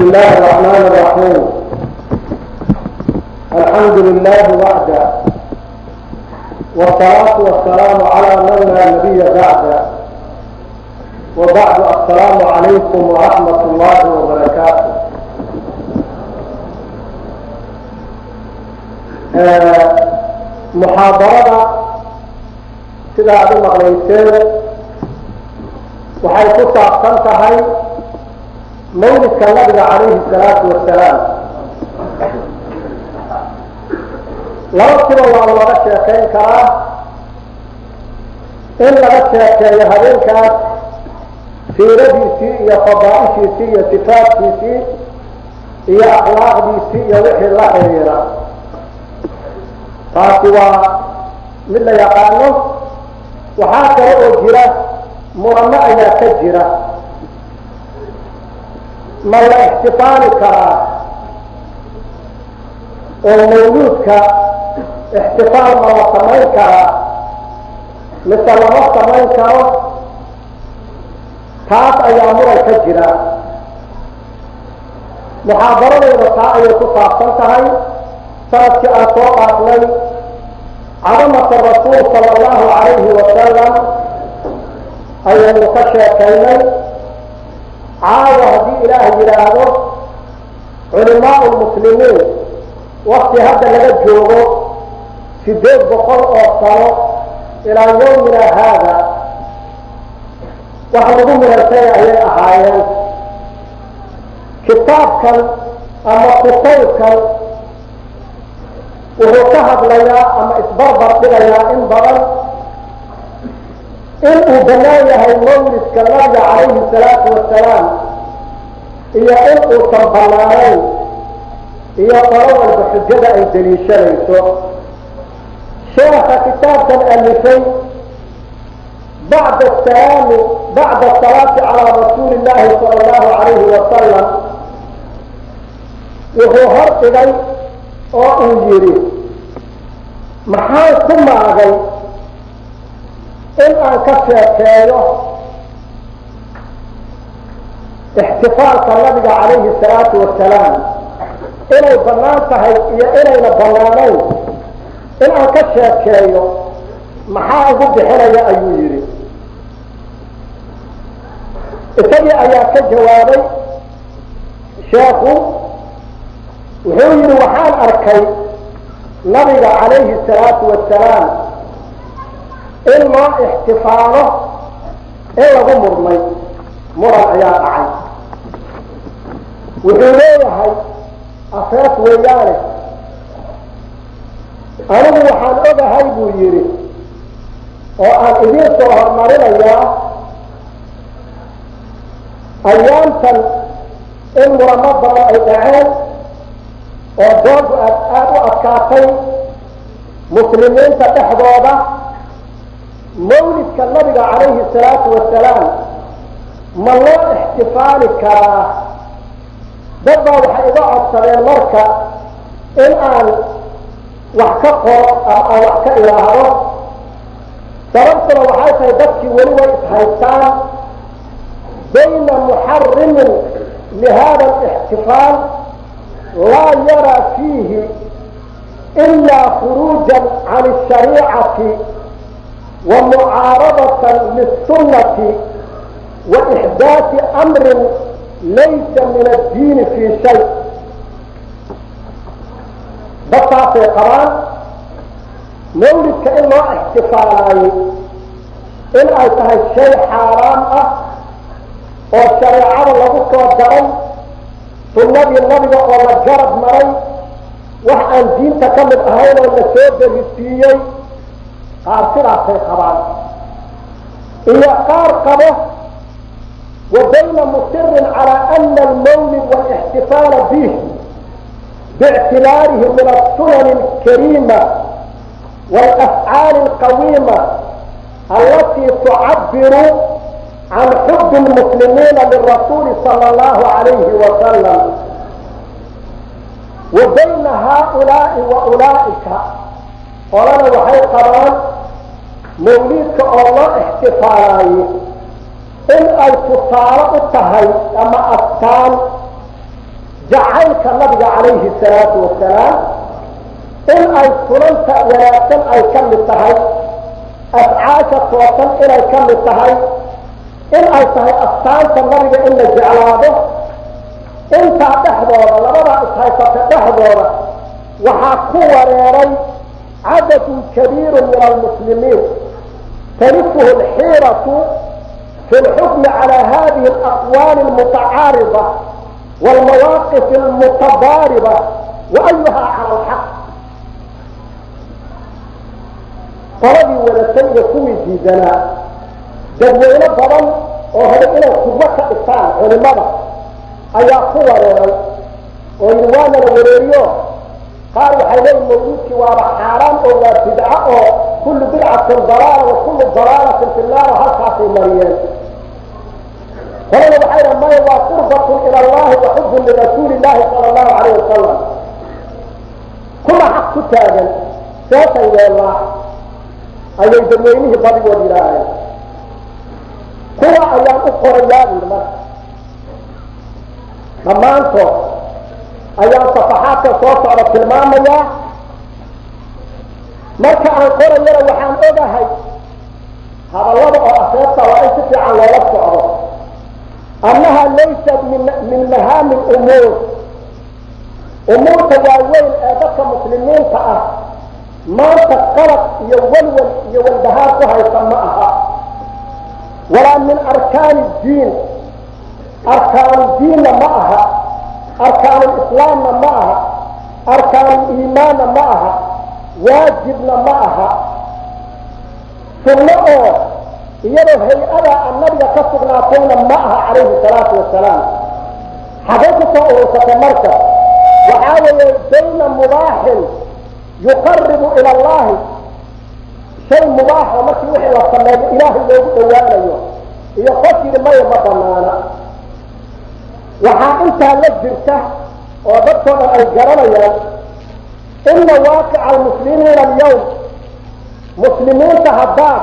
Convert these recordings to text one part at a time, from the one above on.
بسم الله الرحمن الرحيم. الحمد لله وحده، والصلاة والسلام على من لا نبي بعده، وبعد. السلام عليكم ورحمة الله وبركاته. Muxaadarada sida aad u maqlayseen waxay ku saabsan tahay mawlidka nabiga calayhi salaatu wasalaam. Laba siba waa looga sheekayn karaa: in laga sheekeeyo habeenkaas siiradiisii iyo fadaaishiisii iyo sifaadkiisii iyo akhlaaqdiisii iyo wixii la xiriira, taasi waa mid la yaqaano. Waxaa kale oo jira murano ayaa ka jira: ma la ixtifaali karaa oo mawluudka ixtifaal ma la samayn karaa mise lama samayn karo? Taas ayaa muran ka jira. Muxaadaradeeda taa ayay ku saabsan tahay. Sanadkii aan soo qaadnay cadamata rasuul sala allahu calayhi wasalam ayaynu ka sheekaynay. Caawa haddii Ilaah yidhaahdo, culimaau lmuslimiin wakti hadda laga joogo 800 oo sano ilaa yawmina haada wax lagu muransaya ayay ahaayeen. Kitaabkan ama kutaybkan wuxuu ka hadlayaa ama isbarbar dhigayaa in badan in uu banaan yahay mawlidka nabiga calayhi salaatu wasalaam iyo in uusan banaanayn, iyo qolo walba xujada ay daliishanayso. Sheekha kitaabkan alifay, bacda asalaami, bacda asalaati calaa rasuuli illahi sala allahu calayhi wasalam, wuxuu hor dhigay oo uu yidhi: maxaan ku maagay in aan ka sheekeeyo ixtifaalka nabiga calayhi salaatu wasalaam, inay bannaan tahay iyo inayna bannaanayn in aan ka sheekeeyo, maxaa igu bixinaya? Ayuu yidhi. Isagii ayaa ka jawaabay. Sheekhu wuxuu yidhi: waxaan arkay nabiga calayhi salaatu wasalaam in loo ixtifaalo in lagu murmay, muran ayaa dhacay. Wuxuu leeyahay afeef weeyaane, anigu waxaan ogahay, buu yidhi, oo aan idiin soo hormarinayaa ayaantan in muramo badan ay dhaceen oo doodu aad aada u adkaatay muslimiinta dhexdooda: mawlidka nabiga calayhi salaatu wasalaam ma loo ixtifaali karaa? Dad baa waxay iga codsadeen marka in aan wax ka qoro ama aan wax ka idhaahdo. Sababtuna waxay tahay dadkii weli way ishaystaan bayna muxarimin lihada alixtifaal laa yaraa fiihi ilaa khuruuja can الshariicati wa mucaaradatan liلsunnati wa ixdaasi amrin laysa min addiini fii shay. Dadkaasay qabaan mawlidka in loo ixtifaalaayo in ay tahay shay xaaraam ah oo shareecada lagu soo daray, sunnadii nabiga oo la garab maray, wax aan diinta ka mid ahayn oo la soo derisiiyey. Qaar sidaasay qabaan, iyo qaar qabo wa bayna musirin calى ana almawlid wاlاxtifaala bih باctibaarihi min الsunan الkarima wاlأfcaal الqawiima alati tucabiru can xub الmuslimiina lirasuuli salى اllahu عalayhi wasalam. Wa bayna haaulaai wa ulaa'ika, qolana waxay qabaan mawliidka oo loo ixtifaalaaye in ay tusaale u tahay ama astaan Jacaylka nabiga calayhi salaatu wasalaam in ay sunanta wanaagsan ay ka mid tahay, afcaasha toosan inay ka mid tahay, in ay tahay astaanta nabiga in la jeclaado. Intaa dhexdooda, labadaa ishaysata dhexdooda, waxaa ku wareeray cadadun kabiiru min almuslimiin talifuhu alxiiratu fi lxukmi cala hadihi alaqwaali almutacaarida waalmawaaqif almutadaariba wa ayuhaa cala alxaq. Qoladii wadatay iyo kuwii diidanaa, dadweyne badan oo rabay inay khudbo ka dhigtaan culimada ayaa ku wareeray oo yidhi waana la wareeriyo. Qaar waxay leeyihin mawluudkii waaba xaaraan oo waa bidco oo kullu bidcatin dalaala wa kullu dalaalatin fi naar, oo halkaasay mariyeen. Qolada waxay dhahan maya, waa qurbatun ila allahi wa xubbun lirasuuli illahi sala allahu calayh wasalam. Kuma xaq ku taagan seesay yeellaa ayay dadweynihii badigood yidhaaheen. Kuwa ayaan u qorayaa buyidhi, marka dhammaantood ayaan safaxaadka soo socda tilmaamayaa. Marka aan qorayana waxaan ogahay hadallada oo afeebta waa in si fiican loola socdo, annaha laysat min mahaami lumuur, umuurta waaweyn ee dadka muslimiinta ah maanta qalaq iyo walwal iyo walbahaar ku haysa ma aha, walaa min arkaani diin, arkaanu diinna ma aha, arkaanulislaamna ma aha, arkaanuliimaanna ma aha, waajibna ma aha, sunno oo iyadoo hay-ada aan nabiga ka sugnaatayna ma aha calayhi salaatu wasalaam. Xagay ku soo urursatay marka? Waxaa weeye bayna mubaaxin yuqaribu ila allahi, shay mubaaxo markii wixii la sameeyo ilaahay loogu dhawaanayo, iyo qof yidhi maya ma banaana. Waxaa intaa la jirta oo dadkoo dhan ay garanayaan ina waaqica almuslimiina alyawm, muslimiinta haddaad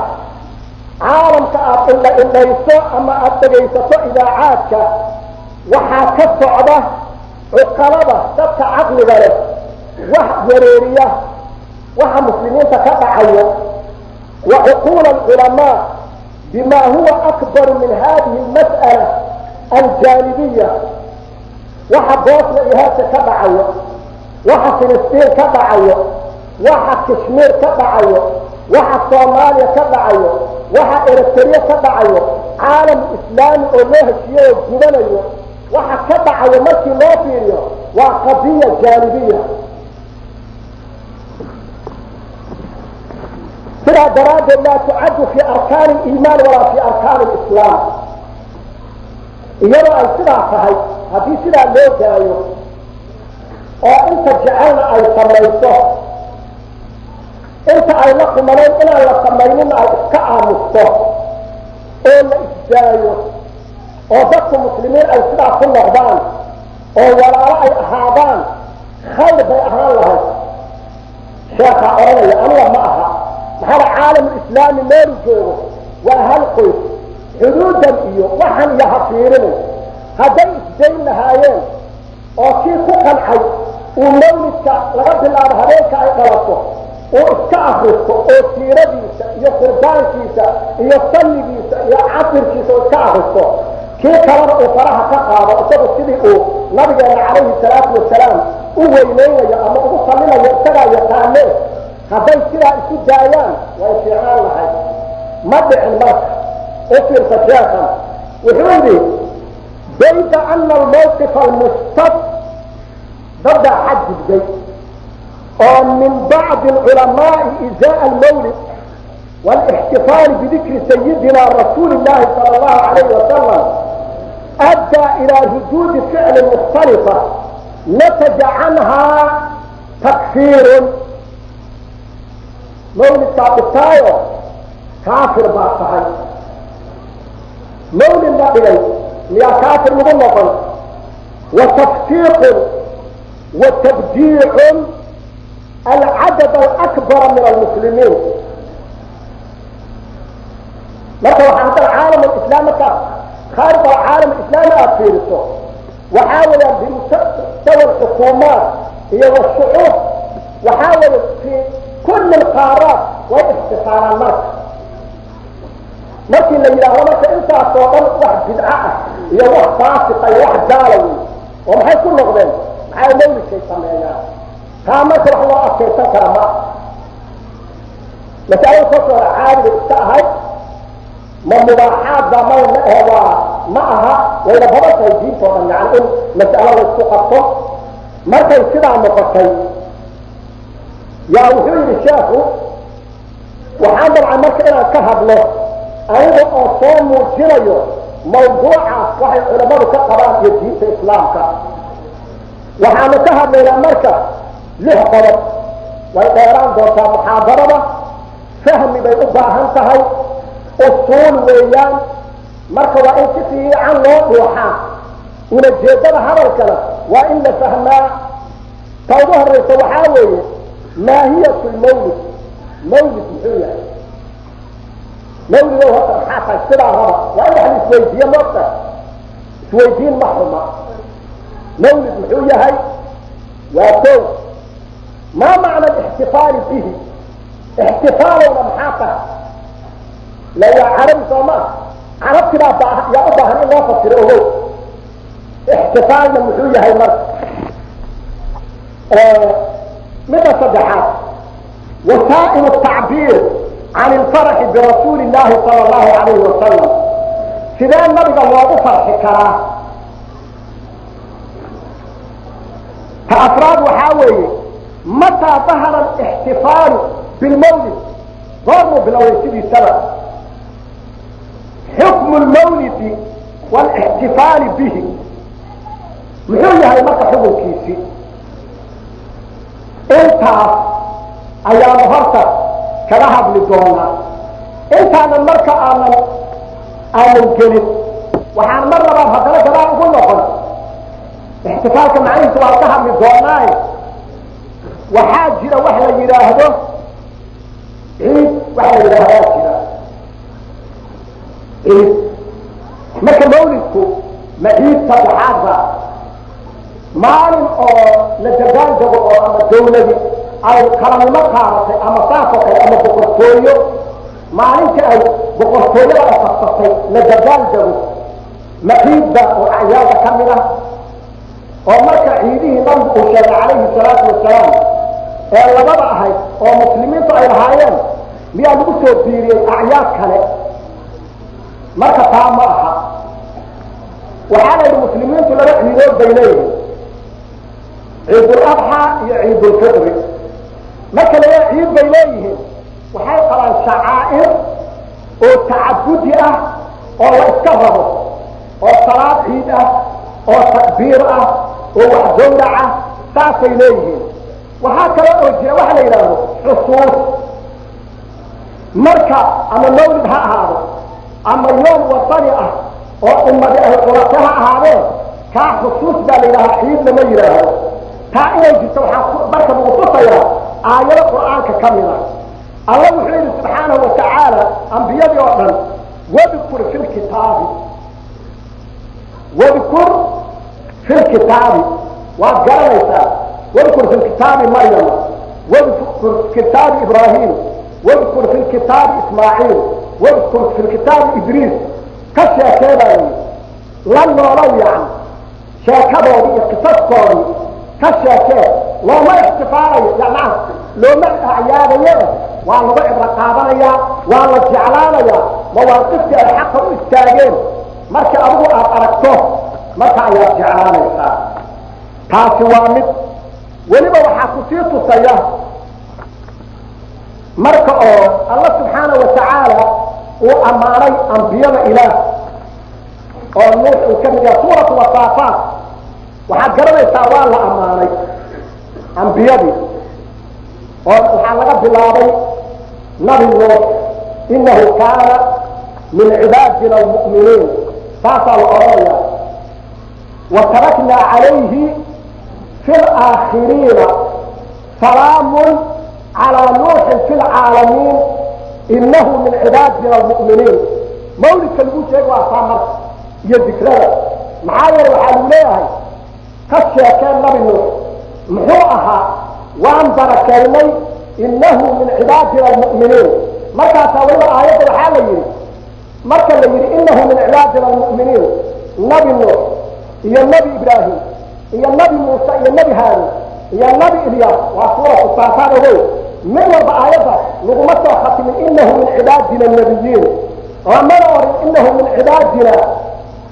caalamka aada indha indhayso ama aada dhegaysato idaacaadka, waxaa ka socda cuqalada dadka caqliga leh wax wareeriya waxa muslimiinta ka dhacayo, wa cuquula alculamaa bima huwa akbaru min hadihi almas'ala aljaanibiya. Waxa Boosna iyo Herse ka dhacayo, waxa Filistiin ka dhacayo, waxa Kashmiir ka dhacayo, waxa Soomaaliya ka dhacayo, waxa Eritrea ka dhacayo, caalam islaami oo loo heshiiye oo gubanayo waxa ka dhacayo, markii loo fiiriyo waa qadiya jaanibiya. Sidaa daraaddeed laa tucaddu fi arkaani aliimaan walaa fi arkaani alislaam. Iyadoo ay sidaa tahay, haddii sidaa loo daayo oo inta jecelna ay samayso, inta ay la qumanayn inaan la samayninna ay iska aamusto oo la isdaayo, oo dadku muslimiin ay sidaa ku noqdaan oo walaalo ay ahaadaan, khayr bay ahaan lahayd. Sheekhaa odhanaya, aniga ma aha. Maxaala caalamulislaami meelu joogo waa hal qoys, xuduudan iyo waxan iyo ha fiirinin. Hadday isdayn lahaayeen oo kii ku qancay uu mawlidka laga bilaabo habeenka ay dhalato uu iska akristo oo siiradiisa iyo qurbaankiisa iyo salligiisa iyo casirkiisa uu iska akristo, kii kalena uu faraha ka qaado, isagu sidii uu nabigeena calayhi salaatu wasalaam u weyneynayo ama ugu sallinayo isagaa yaqaane, hadday sidaa isu daayaan way fiicnaan lahayd. Ma dhicin. Marka u fiirsa sheekan wuxuu yidhi bayda ana almawqifa almustaf, daddaa xadgudbay oo min bacdi alculamaai izaa almawlid wاlاxtifaali bidikri sayidina rasuuli اllahi salى اllahu alayh wasalam addaa ilى ruduudi ficli mukhtalifa nataja canhaa takfiirun. Mawlidkaa dhigtaayo kaafir baa tahay, mawlid la dhigay miyaa kaafir lagu noqon? Wa tafsiiqun wa tabdiicun alcadad alakbara min almuslimiin. Marka waxaa haddana caalam alislaam, markaas khaarij alcaalam alislaami aada fiiriso, Waxaa weeyaan bimustawa alxukuumaat iyo washucuub, waxaa weeye fi kulli alqaaraat way ixtifaalaan. Marka markii la yidhaahdo marka intaasoo dhan wax bidco ah iyo wax faasiqa iyo wax gaala wey, oo maxay ku noqdeen? Maxay mawlidkay sameeyaan? Taa marka wax loo adkaysan kara ma. Masalada kolka hore caadi bay iska ahayd, ma mubaaxaad baa maya ma ahe, waa ma aha, wayna badan tahay diintoo dhan, yani in mas'alo laysku qabto. Markay sidaa noqotay yaa wuxuu yidhi sheekhu, waxaan dabcan marka inaan ka hadlo aniga oo soo muujinayo mawduucaas waxay culammadu ka qabaan iyo diinta islaamka. Waxaanu ka hadlaynaa marka 6 qodob. Way dheeraan doontaa muxaadarada, fahmi bay u baahan tahay, usuul weeyaan. Marka waa in si fiican loo dhuuxaa, ulajeedada hadalkana waa in la fahmaa. Ta ugu horraysa waxaa weeye maahiyatu lmawlid. Mawlid muxuu yahay? Mawlidow horta maxaa tahay? Sidaa raba waa in wax la isweydiiye, moogta isweydiin ma xuma. Mawlid muxuu yahay? Waa kow. Maa macna alixtifaali bihi? Ixtifaalowna maxaa tahay? La waa carabi soo maa, carabti baa yaa u baahan in loo fasiro. Ogow, ixtifaalna muxuu yahay? Marka midda saddexaad, wasaa'il tacbiir can ilfaraxi birasuuli llahi sala allahu alayhi wasalam, sidee nabiga loogu farxi karaa? Ta afraad waxaa weeye mataa dahara alixtifaalu bilmawlid, goormuu bilowday sidiisaba? Xukmu lmawlidi waalixtifaali bihi muxuu yahay marka xukunkiisii? Intaas ayaanu horta kaga hadli doonaa. Intaanan marka aanan gelin, waxaan mar labaad haddana gadaal ugu noqon ixtifaalka macnihiisa, waan ka hadli doonaaye. Waxaa jira wax la yidhaahdo ciid, wax la yidhaahdaa jira ciid. Marka mawlidku ma ciid saddexaad ba, maalin oo la dabaaldego oo ama dawladi ay qaranimo qaadatay ama saas oo kale, ama boqortooyo maalintii ay boqortooyada ay qabsatay la dabaaldego, ma ciidba oo acyaada ka mid ah? Oo marka ciidihii nabigu uu sheegay calayhi salaatu wasalaam ee labada ahayd oo muslimiintu ay lahaayeen, miyaa lagu soo biiriyey acyaad kale? Marka taa ma aha. Waxaa la yidhi muslimiintu laba ciidood bay leeyihiin, ciidul adxaa iyo ciidulfitri. Marka la ciid bay leeyihiin, waxay qabaan shacaa'ir oo tacabudi ah oo la iska rabo, oo salaad ciid ah oo takbiir ah oo wax gawrac ah, saasay leeyihiin. Waxaa kale oo jira waxa la yidhaahdo xusuus. Marka ama mawlid ha ahaado ama yoom watani ah oo ummadi ay curato ha ahaadee, kaa xusuus baa la yidhahaa, ciid lama yidhaahdo. Taa inay jirto waxaa marka lagu tusayaa aayado qur'aanka ka mid a. Alla wuxuu yidhi subxaanahu watacaala ambiyadii oo dhan, wadkur fi lkitaabi, wadkur fi lkitaabi, waad garanaysaa, wadkur fi lkitaabi Maryama, wadkur fi kitaabi Ibraahim, wadkur fi lkitaabi Ismaaciil, wadkur fi lkitaabi Idriis. Ka sheekee baa yidhi, la noolow, yani sheekadoodii iyo qisaskoodii ka sheekee. Looma ixtifaalayo, yani looma acyaadaye, waa lagu cibro qaadanayaa, waa la jeclaanayaa mawaaqiftii ay xaqa u istaageen. Markii adigu aad aragto marka ayaad jeclaanaysaa. Taasi waa mid. Weliba waxaa kusii tusaya marka oo Alla subxaana wa tacaala uu ammaanay ambiyada Ilaah oo Nuux uu ka mid yahay, suuratu Wasaafaat, waxaad garanaysaa waa la ammaanay ambiyadii oo waxaa laga bilaabay nabi Nuux, inahu kaana min cibaadina almu'miniin, saasaa la odhanaya. Wa taraknaa calayhi fi laakhiriina, salaamun calaa Nuuxin fi lcaalamiin, inahu min cibaadina almu'miniin. Mawlidka lagu sheega waa saa marka iyo dikrada, maxaa yeele waxaa lagu leeyahay Ka sheekeen Nabi Nuux muxuu ahaa? Waan barakaynay, innahu min cibaadina almu'miniin. Markaasaa weliba aayadda waxaa la yidhi, marka la yidhi innahu min cibaadina almu'miniin, Nabi Nuux iyo Nebi Ibraahim iyo Nabi Muuse iyo Nebi Haarun iyo Nabi Ilyaas, waa suuratu Saafaad ogow, mid walba aayadda laguma soo khatimin innahu min cibaadina annabiyiin, lamana orin innahu min cibaadina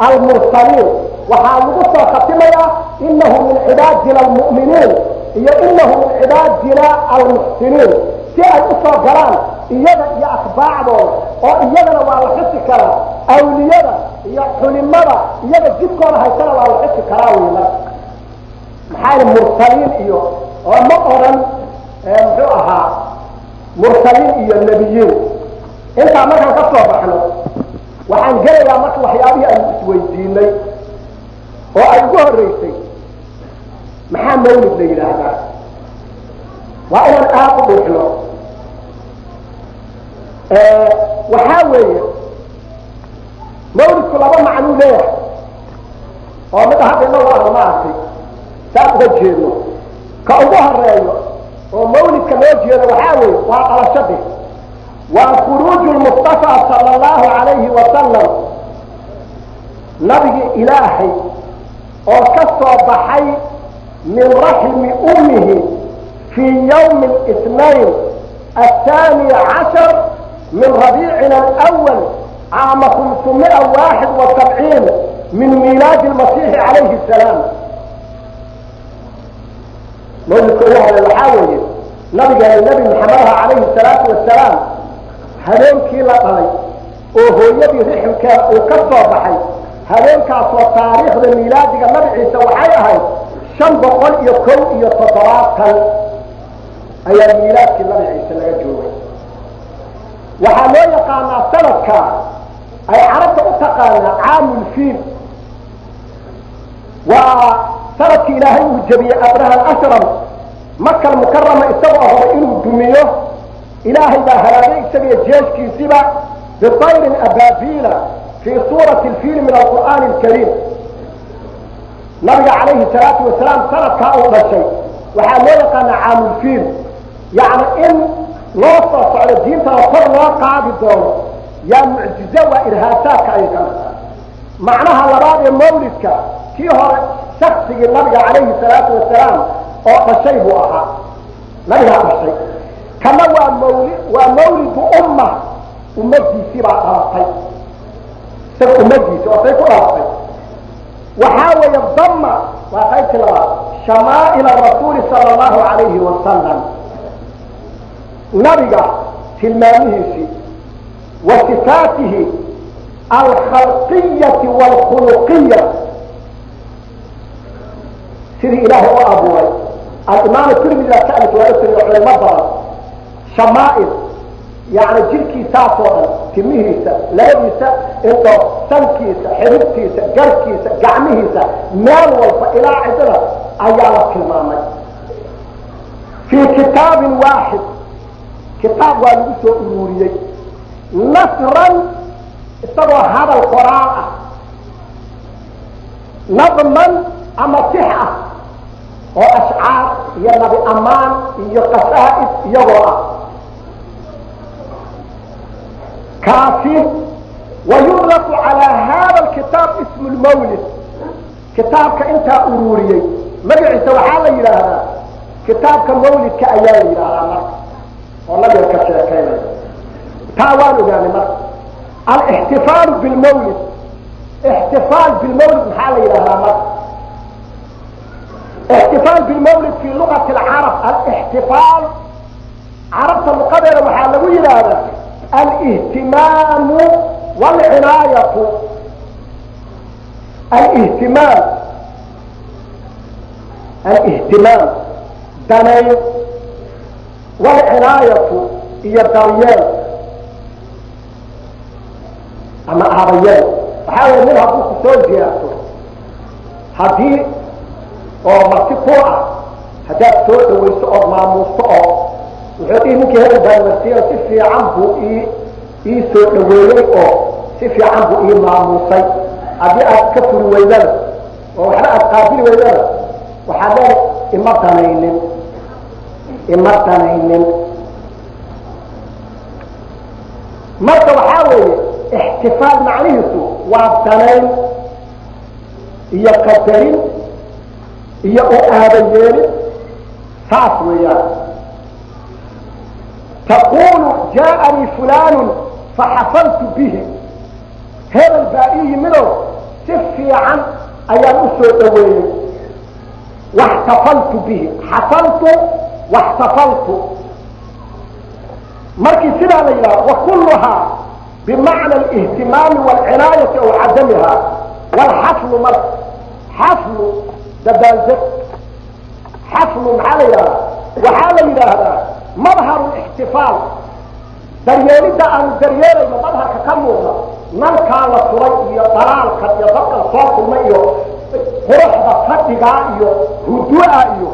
almursaliin. Waxaa lagu soo khatimayaa innahu min cibaadina almu'miniin iyo innahu min cibaadina almuxsiniin, si ay u soo galaan iyaga iyo atbaacdooda, oo iyagana waa la xusi karaa, awliyada iyo culimada iyaga jidkooda haysana waa la xusi karaa. Wey marka maxaa mursaliin iyo lama oran muxuu ahaa mursaliin iyo nebiyiin. Intaa markaan ka soo baxno, waxaan gelayaa marka waxyaabihii aynu isweydiinay oo ay ugu horreysay: maxaa mawlid la yidhaahdaa? Waa inaan aada u dhuuxno. Waxaa weeye mawlidku laba macnuu leeyahay, oo midda hadda inagu ahno maaragtay saan uga jeedno. Ka ugu horeeyo oo mawlidka loo jeedo waxaa weeye waa dhalashadii, waa khuruuju lmustafa sala allahu calayhi wasalam, nabigi Ilaahay oo ka soo baxay min raxmi ummihi fii yawmi الاثnayn 12 min rabiicina alأwal caama 571 min miilaadi lmasiixi calayhi الsalaam. Mawlidka ugu horeey waxaa weeye nabigeena Nebi Maxamedaha calayhi الsalaatu wasalaam habeenkii la dhalay oo hooyadii riximkeeda uu ka soo baxay, habeenkaasoo taariikhda miilaadiga Nabi Ciise waxay ahayd 571 ayaa miilaadkii Nabi Ciise laga joogay. Waxaa loo yaqaanaa sanadkaa ay Carabta u taqaanaa caamulfiil. Waa sanadkii Ilaahay uu jebiyey Abraha Alashram Maka Almukarama, isagoo rabay inuu dumiyo. Ilaahay baa halaagay isagiyo jeeshkiisiba bitayrin abaabila fii suurati alfiil min alqur'aani alkariim. Nabiga calayhi salaatu wasalaam sanadkaa uu dhashay waxaa loo yaqaanaa caamulfiil, yacni in loo soo socdo diintana kor loo qaadi doono, yaa mucjizo waa irhaasaadka ayay ka mid tahay. Macnaha labaad ee mawlidka, kii hore shaksigii nabiga calayhi salaatu wasalaam oo dhashay buu ahaa, nabigaa dhashay. Kana waa mawli, waa mawlidu umma, ummadiisii baa dhalatay, isaga ummadiisi oo say ku dhalatay. Waxaa weeye dama waa qaybtii labaad, shamaa'ila rasuuli sala allahu calayhi wasalam, nabiga tilmaamihiisii, wa sifaatihi alkhalqiyati waalkhuluqiya, sidii Ilaahay u abuuray. Alimaam Tirmidi baa ka alif waa tiriyo culimo badan. Shamaa'il yani jirkiisaasoo dhan, timihiisa, labadiisa indho, sankiisa, xiribtiisa, garkiisa, gacmihiisa, meel walba ilaa ciddada ayaa la tilmaamay. Fii kitaabin waaxid, kitaab waa lagu soo uruuriyey, nasran isagoo hadal qoraal ah, nadman ama six ah, oo ashcaar iyo nabi ammaan iyo qasaa'id iyagoo ah kaasi. Wayuraqu calaa hada alkitaab ismu lmawlid. Kitaabka intaa uruuriyey magaciisa waxaa la yidhaahdaa kitaabka mawlidka ayaa la yidhaahdaa. Marka oo nabiga ka sheekaynaya taa waan ogaanay. Marka alixtifaalu bilmawlid, ixtifaal bilmawlid maxaa la yidhahdaa? Marka ixtifaal bilmawlid fi lugati alcarab, alixtifaal carabta luqadeeda waxaa lagu yidhaahdaa alihtimaamu waalcinaayatu. Alihtimaam, alihtimaam danayn, waalcinaayatu iyo daryeel ama aabayeel. Waxaa waya nin hadduu ku soo ziyaarto, haddii oo marti ku ah, haddaad soo dhawayso ood maamuusto, oo wuxuu dhihi ninkii hebel baan martiyo, si fiican buu ii soo dhaweeyey oo si fiican buu ii maamuusay. Haddii aad ka furi weydana oo waxba aad qaabili weydana, Waxaa leedahay ima danaynin, ima danaynin. Marka waxaa weeye ixtifaal macnihiisu waa danayn iyo qadarin iyo u aaba yeelin, saas weeyaan. Taqulu jaaanii fulanu faxafaltu bihi, hebel baa ii yimidoo si fiican ayaan u soo dhaweeyey. Waxtafaltu bihi, xafaltu waxtafaltu. Markii sidaa la yidhaha, wakuluhaa bimacna alihtimaami waalcinaayati aw cadamiha. Walxaflu, marka xaflu dabaaldeg, xaflu maxaa la yidhahdaa? Waxaa la yidhaahdaa madharu ixtifaal, daryeelidda aanu daryeelayno madharka ka muuqda, nalkaa la furay iyo dalaalka iyo dadkan soo kulmay iyo quruxda fadhigaa iyo hudu'a iyo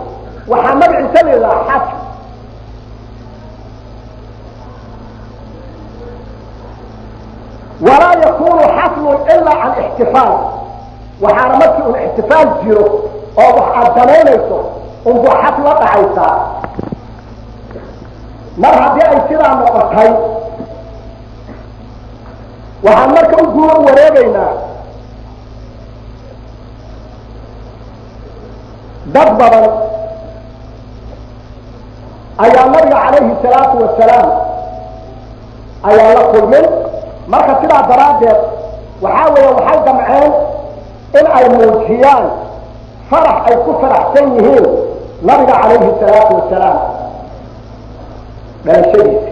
waxaa magaciisa la yidhaha xafl. Walaa yakunu xaflun ilaa can ixtifaal, waxaana markii un ixtifaal jiro oo wax aad danaynayso unbuu xafl la dhacaysaa. Mar haddii ay sidaa noqotay, waxaan marka u guur wareegaynaa dad badan ayaa nabiga calayhi salaatu wasalaam ayaa la kulmin. Marka sidaa daraaddeed waxaa weeye waxay damceen in ay muujiyaan farax ay ku faraxsan yihiin nabiga calayhi salaatu wasalaam dhalashadiisa.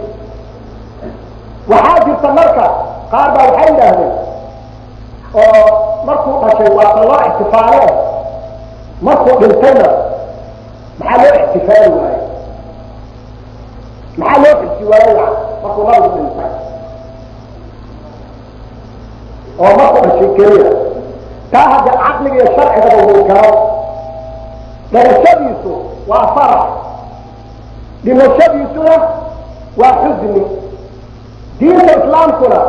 Waxaa jirta marka qaar baa waxay yidhaahdeen oo markuu dhashay waa ta loo ixtifaale, markuu dhintayna maxaa loo ixtifaali waaye? Maxaa loo xisi waayey markuu nabigu dhintay oo markuu dhashay keliya? Taa hadda caqliga iyo sharcigaba wuu galo. Dhalashadiisu waa farax, dhimashadiisuna waa xusni. Diinta islaamkuna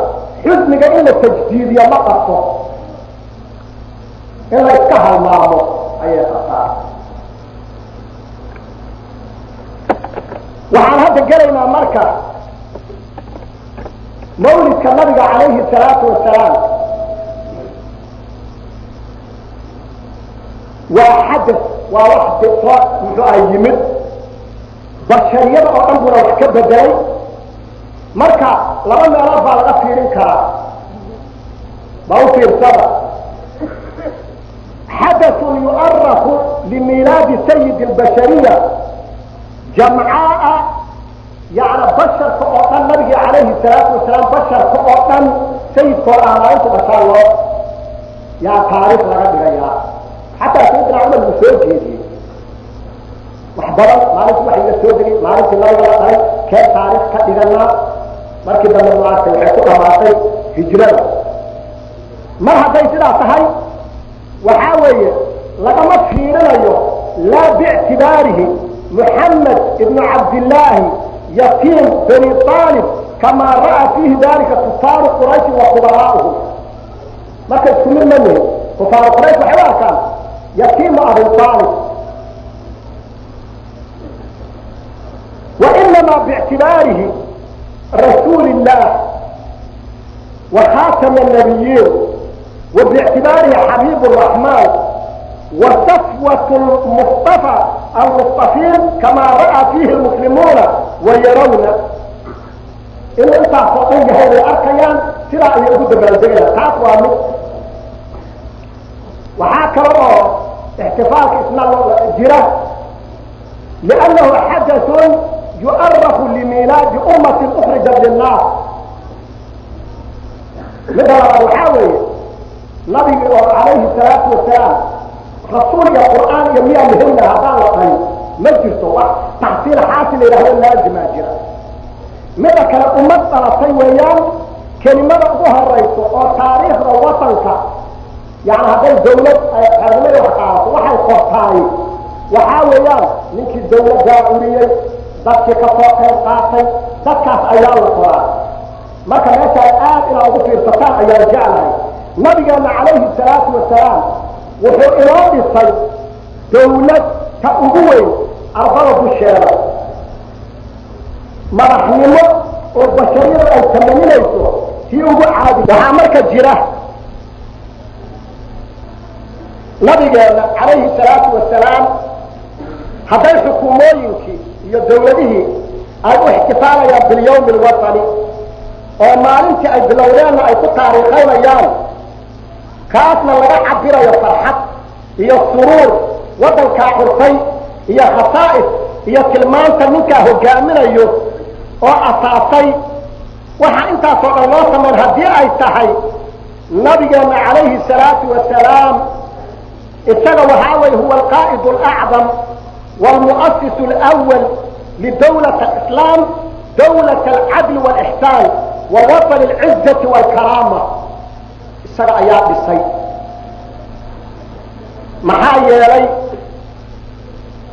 xusniga in la tajdiidiyo ma qabto, in la iska halmaamo ayay qabtaa. Waxaan hadda gelaynaa marka mawlidka nabiga calayhi salaatu wasalaam waa xadas, waa wax soo muxuu ah yimid, bashariyada oo dhan buna wax ka bedelay. Marka laba meelood baa laga fiirin karaa, ba u fiirsada. Xadaثun yu'araku limiilaadi sayid اlbashariya jamcaaa, yani basharka oo dhan nabigii calayhi salaatu wasalaam, basharka oo dhan sayidkooda ah maalintu dhashaa loo yaa taariikh laga dhigayaa. Xataa sayidina Cumar buu soo jeediyey wax badan, maalintii waxay la soo degay, maalintii nabiga la dhalay, keen taariikh ka dhiganaa. Markii dambe maaragtay waxay ku dhamaatay hijrada. Mar hadday sidaa tahay, waxaa weeye lagama fiirinayo laa biictibaarihi Muxamed ibnu Cabdillaahi yatiim bani Aalib kamaa ra'aa fiihi dalika kufaaru Qurayshi wa kubaraa'uhum. Marka isku mid ma nihin. Kufaaru Quraysh waxay u arkaan yatiimu Abi Aalib, wainamaa biictibaarihi rasuuli illah wa khaatama nabiyiin, wa biictibaarihi xabiib raxmaan wa safwat lmustafa almustafiin kamaa ra'aa fiihi lmuslimuuna wayarawna inuu intaasoo dhan yahay bay arkayaan, sidaa ayay ugu dabaaldegayaan. Taas waa mid. Waxaa kale oo ixtifaalka isna jira liannahu xadaثun yu'araku limiilaadi ummatin ukrijat linnaas. Midda labaad waxaa weeye nabigi oo calayhi salaatu wasalaam rasuul iyo qur'aan iyo miyaa muhimna haddaan la dhahin ma jirto wax taxsiil xaasil la yidhahdo laazimaa jira. Midda kale, ummad dhalatay weeyaan kelimada ugu horayso oo taariikhda watanka, yani hadday dawlad ay xornimada wax qaadato waxay qortaay waxaa weeyaan ninkii dawladdaa curiyey, dadkii ka soo qayb qaatay, dadkaas ayaa la qoraa. Marka meeshaan aad inaad ugu fiirsataan ayaan jeclahay. Nabigeena calayhi salaatu wasalaam wuxuu inoo dhisay Dawlad ta ugu weyn ardada dusheeda, madaxnimo oo bashariyadu ay tamaninayso tii ugu caadi. Waxaa marka jira nabigeena calayhi salaatu wasalaam, hadday xukuumooyinkii iyo dawladihii ay u ixtifaalayaan bilyawmi alwatani, oo maalintii ay bilowdeenna ay ku taariikhaynayaan, kaasna laga cabirayo farxad iyo suruur waddankaa xurtay iyo khasaa'is iyo tilmaanta ninkaa hogaaminayo oo asaasay, waxaa intaasoo dhan loo samayn haddii ay tahay nabigeena calayhi salaatu wasalaam, isaga waxaa weye huwa alqaa'id alacdam waalmu'asis alawal lidawlat alislaam, dawlat alcadli waalixsaan wa watan alcizati waalkaraama, isaga ayaa dhisay. Maxaa yeelay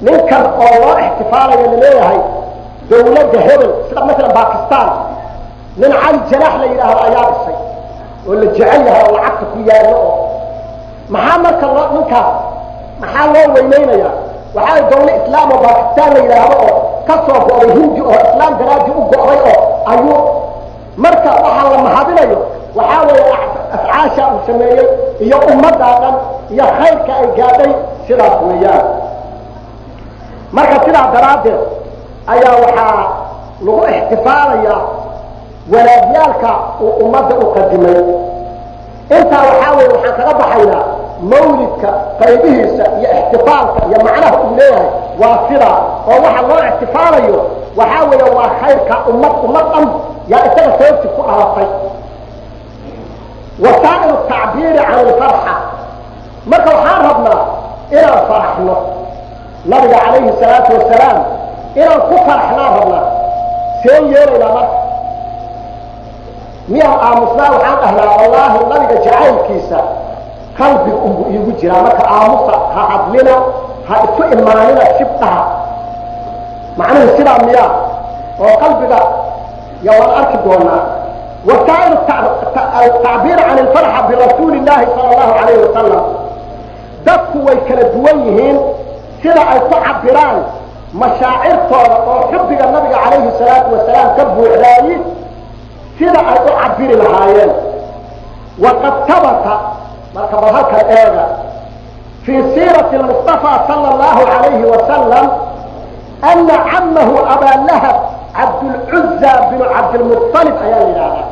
ninkan oo loo ixtifaalayo laleeyahay dawladda hebel, sida masalan Bakistan nin Cali Janaax la yidhaahdo ayaa dhisay oo la jecel yahay oo lacagta ku yaallo, oo maxaa marka loo ninkaas maxaa loo weyneynayaa? Waxaa dawla islaam oo Bakistan la yidhaahdo oo ka soo go'day Hindi oo islaam daraadi u go'day oo ayuu marka waxaa la mahadinayo waxaa weeye afcaasha uu sameeyey iyo ummaddaa dhan iyo khayrka ay gaadhay, sidaas weeyaan. Marka sidaa daraaddeed ayaa waxaa lagu ixtifaalayaa wanaagyaalka uu ummadda u qadimay. Intaa waxaa weeye waxaan kaga baxaynaa mawlidka qaybihiisa iyo ixtifaalka iyo macnaha uu leeyahay waa sidaa, oo waxa loo ixtifaalayo waxaa weeye waa khayrka ummad, ummad dhan yaa isaga sababti ku dhalatay. Wasaa'il tacbiiri can alfarxa, marka waxaan rabnaa inaan faraxno nabiga calayhi salaatu wasalaam, inaan ku faraxnaan rabnaa. Seen yeelaynaa marka? Miyaan aamusnaa? Waxaan dhahnaa wallaahi nabiga jacaylkiisa qalbiga unbu iigu jiraa, marka aamusa, ha hadlina, ha isu imaanina, shibdhaha. Macnuhu sidaa miyaa? Oo qalbiga ya waan arki doonaa. Wasaa'il tacbiir can alfarxa birasuuli llaahi sala allahu alayhi wasalam, dadku way kala duwan yihiin sida ay ku cabiraan mashaacirtooda oo xubbiga nabiga calayhi salaatu wasalaam ka buuxdaayi sida ay u cabiri lahaayeen. Waqad habata, marka bal halkan eega, fii siirati lmustafa sala allahu alayhi wasalam ana camahu abaa Lahab Cabdulcuza binu Cabdilmuطalib ayaa la yidhahdaa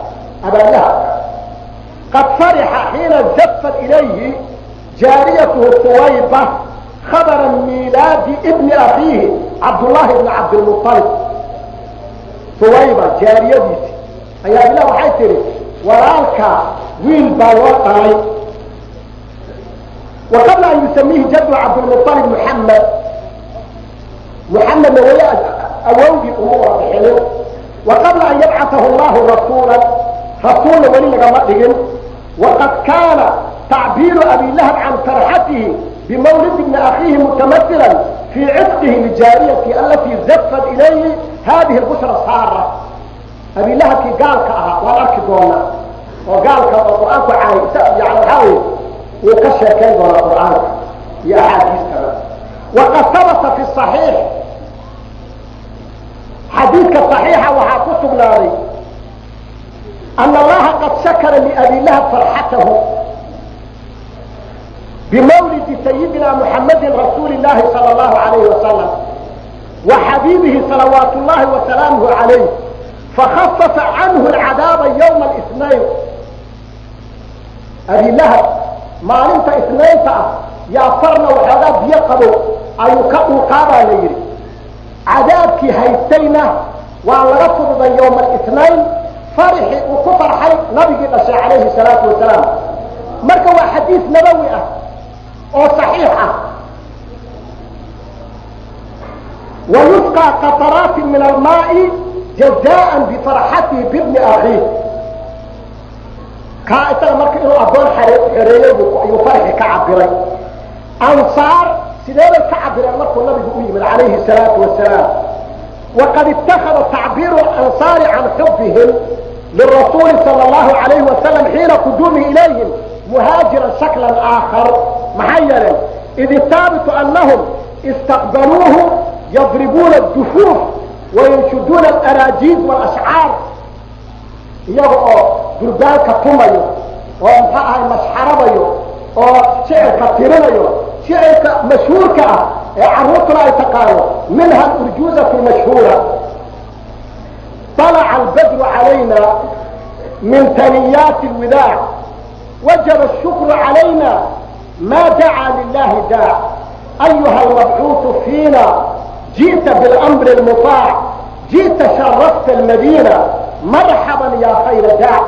Abaalahab, qad farixa xiina zafat ilayhi jaariyatuhu Suwayba khabara miilaadi ibni akhiihi Cabdullaahi bni Cabdilmuطalib. Suwayba jaariyadiisi ayaa ilah waxay tihi walaalka wiil baa loo dhalay. Wa qabla an yusamiihi jaddu Cabdilmuطalib Muxamed, Muxamedna weli awowgii uma wada bixinin. Wa qabla an yabcatahu allahu rasuula, rasuulna weli lagama dhigin. Waqad kaana tacbiiru Abi Lahab can farxatihi bimawlid ibni akhiihi mutamahilan fii cidqihi lijaariyatihi alatii zafat ilayhi hadihi lbushra saara. Abi Lahabkii gaalka ahaa waan arki doonaa, oo gaalka oo qur-aanku caay, yani waxaa weye wuu ka sheekayn doonaa qur-aanka iyo axaadiistaba. Waqad habata fi صaxiix, xadiidka صaxiixa waxaa ku sugnaaday ana allaha qad shakara liabi Lahab farxatahu bimawlidi sayidina Muxamadi rasuuli llahi sala allahu alayhi wasalam wa xabiibihi salawaat llahi wasalaamuhu calayh, fakhafafa canhu alcadaaba yawma alithnayn. Abi Lahab maalinta isnaynta ah yaa farna waxoogaa biyo qabow ayuu ka dhuuqaabaa la yidhi, cadaabkii haystayna waa laga fududay yowma alithnayn, farixii uu ku farxay nabigii dhashay calayhi salaatu wasalaam. Marka waa xadiis nabawi ah oo saxiix ah. Wayusqى qaطaraati min almaai jazaan bifarxatihi bibni akhiih. Kaa isaga marka inuu addoon xoreeyey ayuu farxi ka cabiray. Ansaar sidee bay ka cabireen markuu nabigu u yimid calayhi salaatu wasalaam? Waqad itakada tacbiiru ansaari can xubihim lirasuuli sala allahu alayhi wasalam xiina quduumihi ilayhim muhaajiran shaklan aakhar. Maxaa yeeleen Id haabitu anahum istaqbaluuhu yadribuuna adufuuf wayanshuduuna alaraajiiz walashcaar, iyaga oo durbaanka tumayo oo muxuu ahay mashxarabayo oo shicirka tirinayo, shicirka mashhuurka ah ee carruurtuna ay taqaano, minha alurjuuzatu lmashhuura: طلع البدر علينا من ثنيات الوداع، وجب الشكر علينا ما دعا لله داع، أيها المبعوث فينا جئت بالأمر المطاع، جئت شرفت المدينة، مرحبا يا خير داع.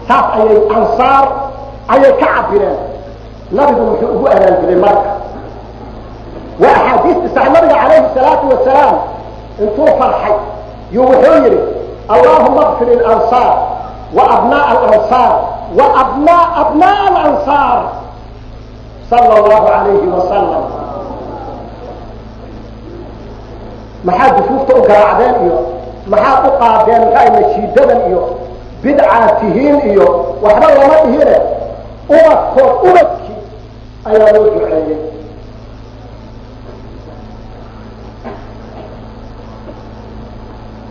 Saas ayay ansaar ayay ka cabireen. Nabigu muxuu ugu abaalguday marka? Waa axaadiista sax. Nabiga calayhi salaatu wasalaam intuu farxay yuu wuxuu yidhi: "Allahuma اغfir ilansaar wa abnaaء alansaar wa abnaa abnaaء alansaar," sala allahu alayhi wasalam. Maxaad dufuufta u garaacdeen iyo maxaad u qaadeen maxaa nashiidadan iyo bidcaad tihiin iyo waxba lama dhihine, ubadkood ubadkii ayaa loo duceeyey.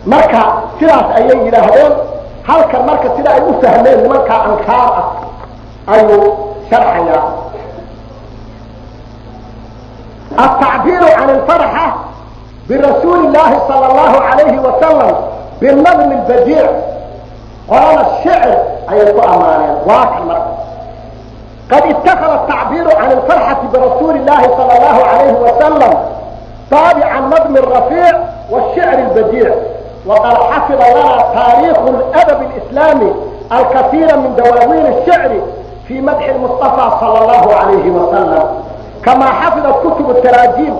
Marka sidaas ayay yidhaahdeen. Halkan marka sida ay u fahmeen nimankaa ankaar ah ayuu sharxayaa. التعبير عن الفرحة برسول الله صلى الله عليه وسلم بالنظم البديع، قال الشعر ayay ku amaaneen. Waa kan marka: قد اتخذ التعبير عن الفرحة برسول الله صلى الله عليه وسلم طابع النظم الرفيع والشعر البديع، وقد حفظ لنا تاريخ الأدب الإسلامي الكثير من دواوين الشعر في مدح المصطفى صلى الله عليه وسلم، كما حفظت كتب التراجم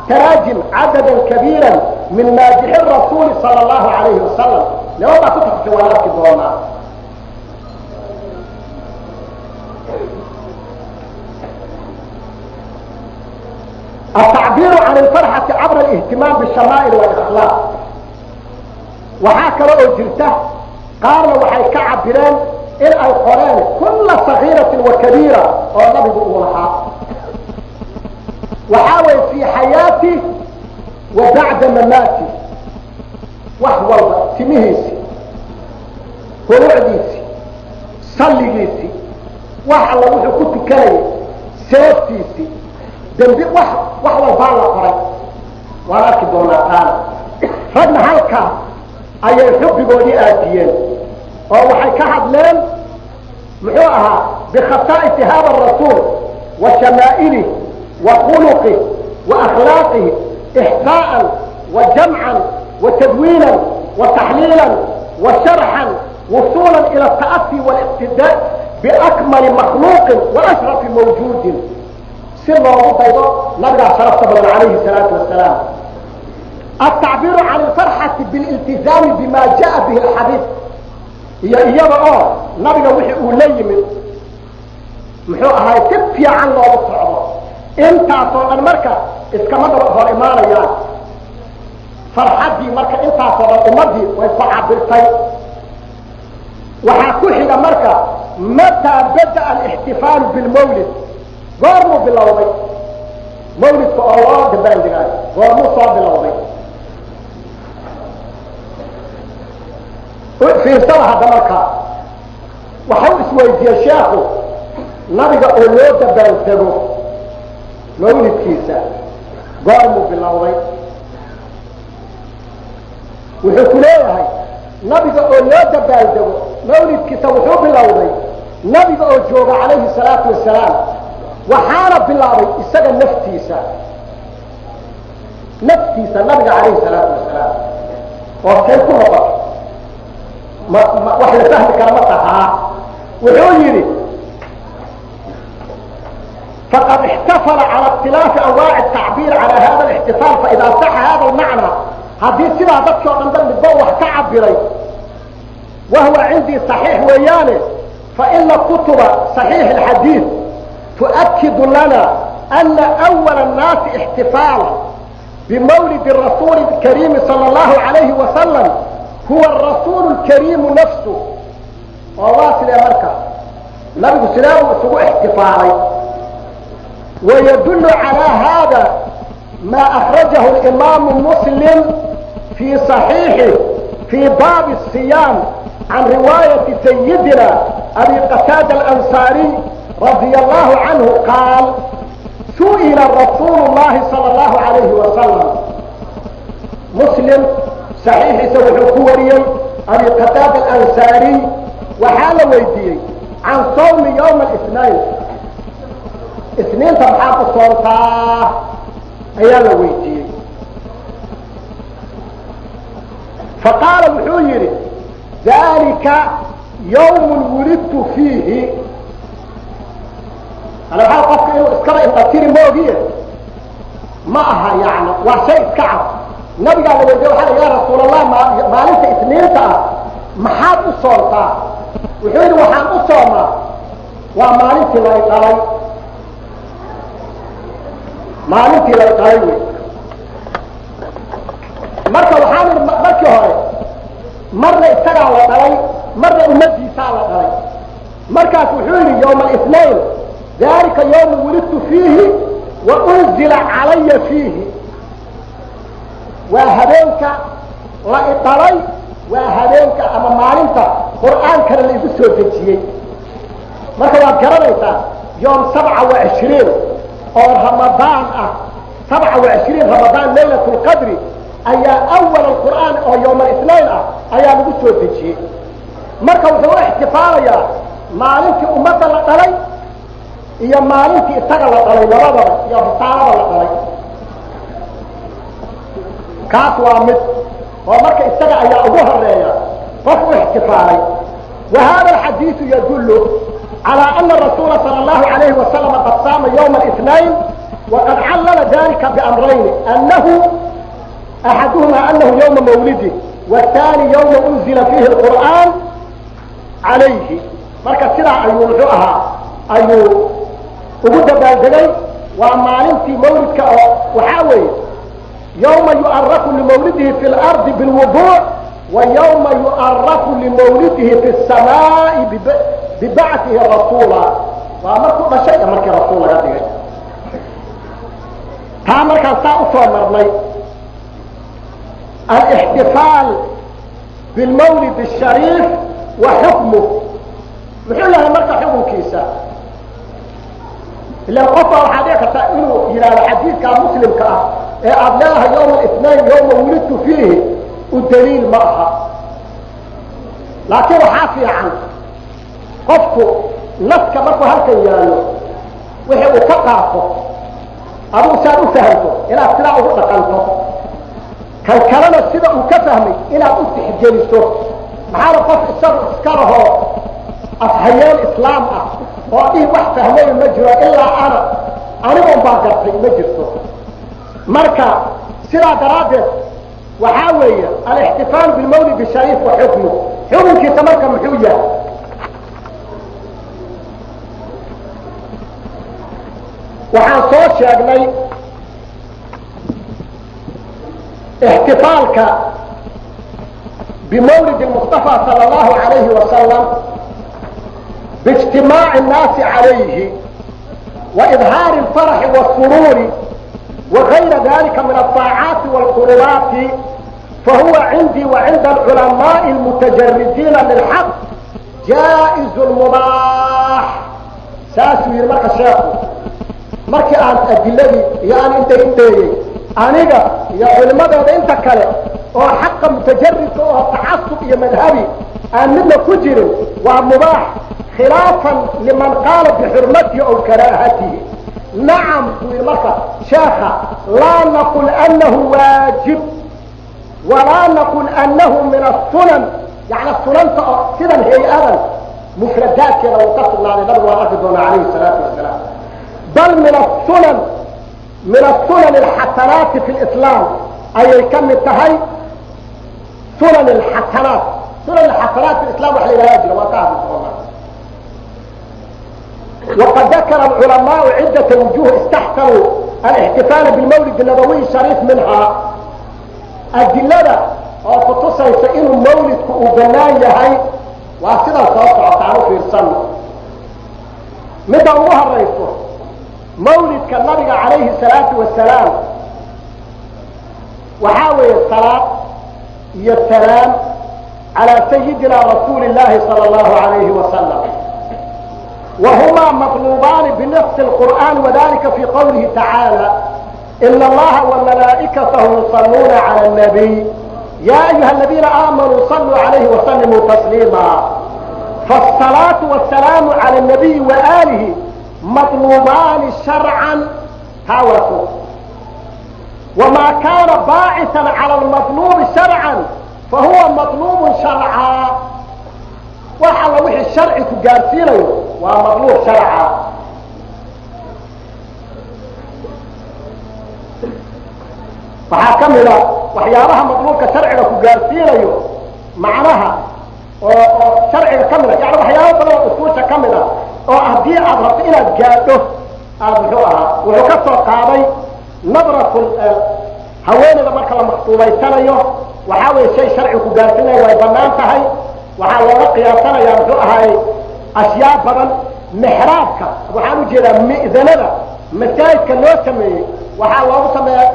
تراجم عددا كبيرا من مادح الرسول صلى الله عليه وسلم. لو ما كتب سوالات دونا. التعبير عن الفرحة عبر الاهتمام بالشمائل والإخلاق. Waxaa kale oo jirta qaarna waxay ka cabireen in ay qoreen kulla sagiiratin wa kabiira oo nabigu uu lahaa, waxaa way fii xayaati wa bacda mamaati, wax walba, timihiisi, huruucdiisi, salligiisi, wax alla wuxuu ku tukanayay, seeftiisi, dembi, wax walbaa la qoray. Waan arki doonaa taana. Ragna halkaa ayay xubbigoodii aadiyeen oo waxay ka hadleen muxuu ahaa bikhasaa'isi hada arasuul wa shamaa'ilih wa khuluqih wa akhlaaqihi, ixsaa'an wa jamcan wa tadwiinan wa taxliilan wa sharxan, wusuulan ila ata'asi waliqtidaa biakmali makhluuqin wa ashrafi mawjuudin, si loogu daydo nabigaa sharafta badan calayhi salaatu wasalaam. التعبير عن الفرحة بالالتزام بما جاء به الحبيب, iyo iyada oo nabiga wixii uu la yimid muxuu ahay si fiican loogu socdo. Intaasoo dhan marka iskama daba hor imaanayaan. Farxaddii marka intaasoo dhan ummaddii way ku cabirtay. Waxaa ku xiga marka: mataa bada'a alixtifaalu bilmawlid? Goormuu bilowday mawlidka oo loo dabaaldegaayo? Goormuu soo bilowday? Fiirsada hadda markaa, waxau isweydiiyey sheekhu: nabiga oo loo dabaaldego mawlidkiisa goormuu bilowday? Wuxuu ku leeyahay nabiga oo loo dabaaldego mawlidkiisa wuxuu bilowday nabiga oo jooga calayhi salaatu wasalaam, waxaana bilaabay isaga naftiisa, naftiisa nabiga calayhi salaatu wasalaam. Oo kay ku noqoto ma wax la fahmi kara ma tahaa? Wuxuu yidhi: فقد احتفل على اختلاف انواع التعبير على هذا الاحتفال، فاذا صح هذا المعنى, haddii sidaa dadkii o dhan ba midba wax ka cabiray, وهو عندي صحيح weeyaane, فإن كتب صحيح الحديث تؤكد لنا أن أول الناس احتفالا بمولد الرسول الكريم صلى الله عليه وسلم هو الرسول الكريم نفسه. Oo waa sidee marka nabigu sideebuu isugu ixtifaalay? Wayadullu calaa hada ma akhrajahu alimaamu Muslim fii صaxiixih fii baabi الsiyaam can riwaayati sayidina Abi Qataada alansaariy radia allahu canhu qaal: su'ila rasuulu llahi sala allahu alayhi wasalam. Muslim saxiixiisa wuxuu ku wariyey Abi Qataada alansaariy waxaa la weydiiyey can sawmi yowma alithnain, isniinta maxaa ku soontaa ayaa la weydiiyey. Faqaala wuxuu yidhi: dalika yawmun wulidtu fiihi. Ana waxaa qofka inuu iskaba indhatiri moogiye ma aha, yani waa shay iska cad. Nabigaa la weydiye, waxaa la: ya Rasuul Allah, maalinta isniinta ah maxaad u soontaa? Wuxuu yidhi: waxaan u soomaa waa maalintii lay dhalay, maalintii lay dhalay wey. Marka waxaan idhi markii hore, marna isagaa la dhalay, marna ummadiisaa la dhalay. Markaas wuxuu yidhi: yawma alithnain dalika yawma wulidtu fiihi wa unzila calaya fiihi. Waa habeenka la idhalay, waa habeenka ama maalinta Qur'aankana la igu soo dejiyey. Marka waad garanaysaa, yoom 27 oo Ramadaan ah, 27 Ramadaan, laylat lqadri, ayaa awal alqur'aan oo yowm alithnain ah ayaa lagu soo dejiyey. Marka wuxuu u ixtifaalayaa maalintii ummadda la dhalay iyo maalintii isaga la dhalay, labadaba, iyo risaalada la dhalay. Kaas waa mid oo marka isaga ayaa ugu horeeya qof u ixtifaalay. Wa hada alxadiidu yadullu calى ana rasuula salى اllahu alayhi wasalam qad saama ywma الاثnain, waqad callala dalika biamrayni: anahu axaduhuma anahu ywma mawlidih, wاthani ywma unzila fiihi اlqur'aan calayhi. Marka sidaa ayuu muxuu ahaa ayuu ugu dabaaldegay, waa maalintii mawlidka, oo waxaa weeye yawma yu'araku limawlidihi fi lardi bilwuduuc wa yawma yu'araku limawlidihi fi الsamaa'i bibactihi rasuula. Waa markuu dhashay iyo markii rasuul laga dhigay. Taa markaan saa usoo marnay, alاxtifaal bilmawlid الshariif wa xukmuh, muxuu yahay marka xukunkiisa? Ilan qofbaa waxaa dhici karta inuu yidhaahdo xadiidkaa Muslimka ah ee aada leedahay yawma alithnain yawma wulidtu fiihi u daliil ma aha. Laakiin waxaa fiican qofku naska markuu halkan yaallo wixii uu ka qaato, adigu saad u fahamto inaad sidaa ugu dhaqanto, kan kalena sida uu ka fahmay inaad u tixgeliso. Maxaana qof isagu iska lahoo afhayeen islaam ah oo dhihi wax fahmay ma jiro ilaa ana, aniga un baa gartay, ma jirto. Marka sidaa daraaddeed waxaa weeye alixtifaalu bilmawlid shariif wa xukmu, xukunkiisa marka muxuu yahay? Waxaan soo sheegnay ixtifaalka bimawlid mustafa sala allahu alayhi wasalam biijtimaaci الnaasi calayhi wa idhaari اlfaraxi wاsuruuri wagayra dalika min aلطaacaati wاlqurubaati, fahuwa cindii wa cinda alculamaaءi اlmutajaridiina lilxaq jaa'iz mubaax. Saasuu yidhi marka sheeku, markii aan adiladii iyo aan inta inteeyey aniga iyo culimadeeda inta kale oo xaqa mutajaridka oo tacasub iyo madhabi aan midna ku jirin, waa mubaax, khilaafan liman qaala bixurmatihi aw karaahatihi. Nacam, buu yidhi marka sheekha, laa naqul anahu waajib walaa naqul anahu min asunan, yani sunanta oo sidan hay-adan mufradaadkeeda wuu ka sugnaaday nabigu, waan arki doonaa calayhi salaatu wasalaam, bal min asunan alxasanaati fi lislaam ayay ka mid tahay. Sunan alxasanaat, sunan alxasanaat fi islam wax la yidhahda jira, waan ka hadli doonaa. وqad dakra الculamaء cidaة wujuه istaxsanuu alاxtifaala bilmawlid الnabawiy shariif minhaa. Adilada oo kutusaysa inuu mawlidku uu banaan yahay waa sidan soo socota, aan u fiirsano. Midda ugu horayso, Mawlidka nabiga calayhi salaatu wasalaam waxaa weeye salaad iyo salaam calaa sayidina rasuuli llahi sala allahu alayhi wasalam, wahumaa matluubaani binafsi lqur'aan, wadalika fii qawlihi tacaala ina allaha wamalaa'ikatahu yusalluuna cala annabiy ya ayuha aladiina aamanuu saluu calayhi wasallimuu tasliima. Faasalaatu wasalaamu cala annabiyi waaalihi matluubaani sharcan taa waa ko. Wamaa kaana baacisan cala almatluubi sharcan fahuwa matluubun sharcaa. Wax alla wixii sharci ku gaarsiinayo waa matluub sharca. Waxaa ka mid a waxyaabaha matluubka sharciga ku gaarsiinayo macnaha oo sharciga ka mid a, yani waxyaaba badan oo usuusha ka mid ah oo haddii aad rabto inaad gaadho aada muxuu ahaa. Wuxuu ka soo qaaday nadratu haweeneyda marka la maktuubaysanayo, waxaa weeye shay sharciga ku gaarsiinayo, way banaan tahay. Waxaa looga qiyaasanayaa muxuu ahaayey ashyaa badan. Mixraabka, waxaan ujeedaa mi'danada masaajidka loo sameeyey, waxaa loogu sameeyaa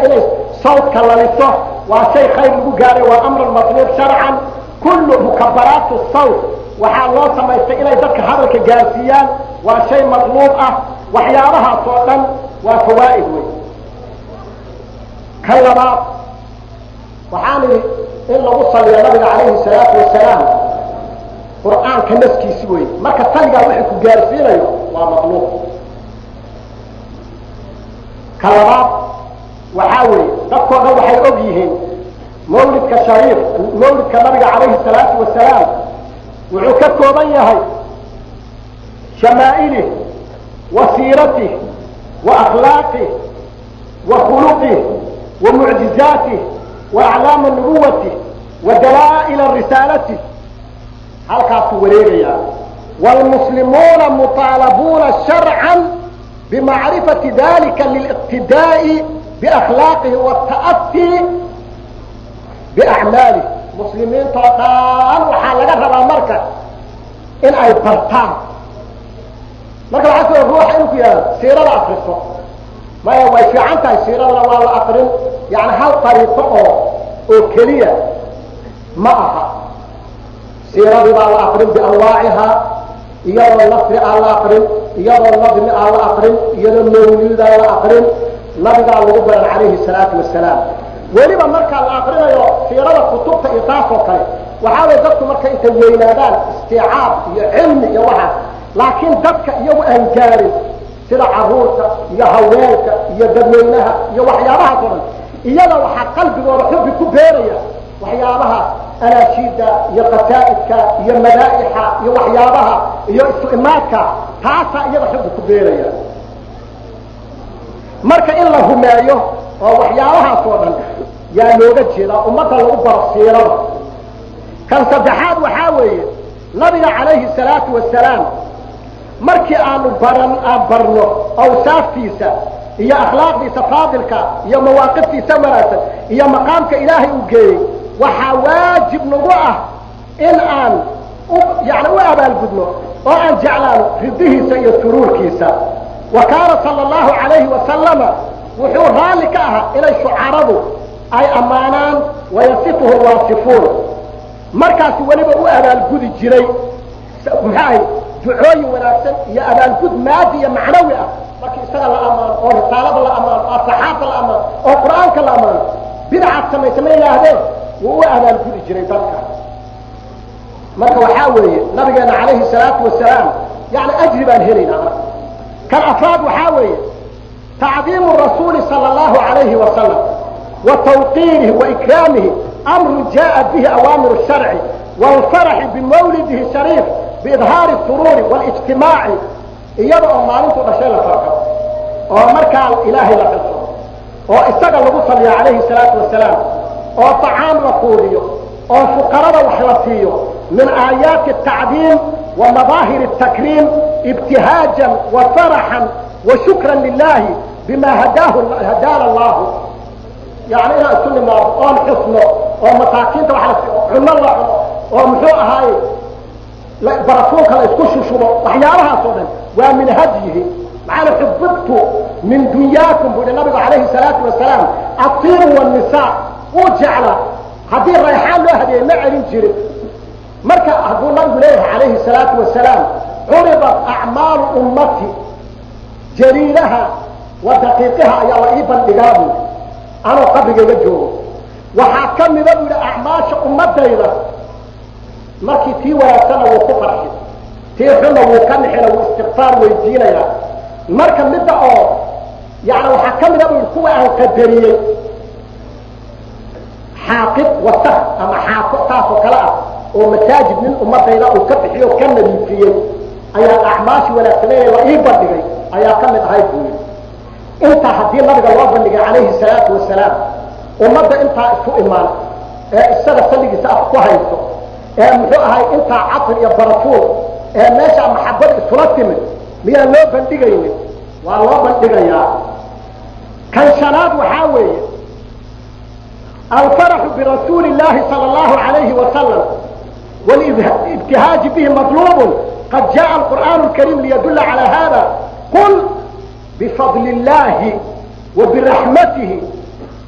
inay sawdka laliso, waa shay khayr lagu gaaray, waa amrun matluub sharcan. Kullu mukabaraatu sawt waxaa loo samaystay inay dadka hadalka gaarsiiyaan, waa shay matluub ah. Waxyaabahaas oo dhan waa fawaa'id wey. Ka labaad waxaan idhi in lagu saliyo nabiga calayhi salaatu wasalaam qur'aanka naskiisi wey. Marka saligaa wixii ku gaarsiinayo waa matluub. Ka labaad waxaa weeye dadkoo dhan waxay og yihiin mawlidka shariif, mawlidka nabiga calayhi salaatu wasalaam wuxuu ka kooban yahay shamaa'ilih wa siiratih wa akhlaaqih wa khuluqih wa mucjizaatih wa aclaama nubuwatih wa dalaa'ila risaalatih. Halkaasuu wareegayaa. Waalmuslimuuna mutaalabuuna sharcan bimacrifati dalika liliqtidaa'i biakhlaaqihi wata'atii biacmaalih. Muslimiintoo dhan waxaa laga rabaa marka in ay bartaan. Marka waxaa soo ruuxa inuu ku yihahdo siirada akriso, maya, way fiican tahay, siiradana waa la akrin, yani hal dariiqo oo keliya ma aha. Siiradii baa la akrin bianwaacihaa, iyadoo nasri aa la akrin, iyadoo nadmi aa la akrin, iyadoo mawlidaa la akrin. Nabigaa lagu baran calayhi salaatu wasalaam. Weliba markaa la akrinayo siirada kutubta iyo taas oo kale, waxaa way dadku marka intay weynaadaan istiicaab iyo cilmi iyo waxaas, laakiin dadka iyagu aan gaarin sida caruurta iyo haweenka iyo dadweynaha iyo waxyaabahaas oo dhan, iyada waxaa qalbigooda xubbi ku beeraya waxyaabaha anaashiida iyo qasaa'idka iyo madaa'ixa iyo waxyaabaha iyo isu-imaadka, taasaa iyada xubbi ku beeraya. Marka in la rumeeyo oo waxyaabahaas oo dhan yaa looga jeedaa ummadda lagu baro siirada. Kan saddexaad waxaa weeye nabiga calayhi salaatu wasalaam markii aanu baran aan barno awsaaftiisa iyo akhlaaqdiisa faadilka iyo mawaaqiftiisa wanaagsan iyo maqaamka ilaahay uu geeyey, waxaa waajib nagu ah in aan yani u abaalgudno oo aan jeclaano ridihiisa iyo suruurkiisa. Wa kaana sala allahu calayhi wasalama wuxuu raalli ka ahaa inay shucaradu ay ammaanaan, wayasifuhu lwaasifuun. Markaasu weliba u abaalgudi jiray muxuu ahay ducooyin wanaagsan iyo abaalgud maadi iyo macnawi ah. Markii isaga la ammaano oo risaalada la ammaano oo saxaabta la ammaano oo qur'aanka la ammaano, bidacaad samaysa ma yidhaahdeen, wuu u abaalgudi jiray dadka. Marka waxaa weeye nabigeena calayhi salaatu wasalaam yani ajri baan helaynaa. Marka kan afraad waxaa weeye tacdiimu rasuuli sala allahu alayhi wasalam wa tawqiirihi wa ikraamihi amrun jaءa bihi awaamiru sharci, wاlfaraxi bimawlidihi shariif biidhaari suruuri wاlijtimaaci, iyada oo maalintuu dhashay la farxo oo markaa ilaahay la xuso oo isaga lagu saliyo calayhi salaatu wasalaam oo طacaam la quudiyo oo fuqarada wax la siiyo, min aayaati الtacdiim wa madaahir الtakriim ibtihaajan wa faraxan wa shukra lilahi bima hadaahu hadaana allahu. Yani inaan isu nimaado oon xusno oo masaakiinta wax la siiyo, cunno la cuno oo muxuu ahaaye barafuunka la isku shushubo, waxyaabahaas oo dhan waa min hadyihi. Maxaana xubibtu min dunyaakum buu yihi nabigu calayhi salaatu wasalaam, atiibu wanisaa. Uu jeclaa haddii rayxaan loo hadiyey ma celin jirin. Marka hadduu nabigu leeyahay calayhi salaatu wasalaam, curidat acmaalu ummati jaliilaha wa daqiiqiha, ayaa la ii bandhigaa buu anoo qabrigayga joogo. Waxaa ka mida buu yihi acmaasha ummadayda, markii tii wanaagsanna wuu ku farxi, tii xunna wuu ka nixina, wuu istikfaar weydiinayaa. Marka midda oo yani waxaa ka mida buu yihi kuwa aan qadariyey xaaqid wasak ama xaako taasoo kale ah oo masaajid nin ummadayda uu ka bixiyo ka nadiifiyey, ayaa acmaashii wanaagsaneeye la ii bandhigay ayaa ka mid ahayd buu yihi. Intaa haddii nabiga loo bandhigay calayhi salaatu wasalaam, ummadda intaa isu imaan ee isaga salligiisa af ku hayso ee muxuu ahay intaa catir iyo barafuul ee meeshaa maxabada isula timid, miyaan loo bandhigaynin? Waa loo bandhigayaa. Kan shanaad waxaa weeye alfaraxu birasuuli llahi sala allahu alayhi wasalam wاlibtihaaji bihi maطluub, qad jaءa alqur'aan اlkariim liyadula calى hada, qul bifadli اllahi wabiraxmatihi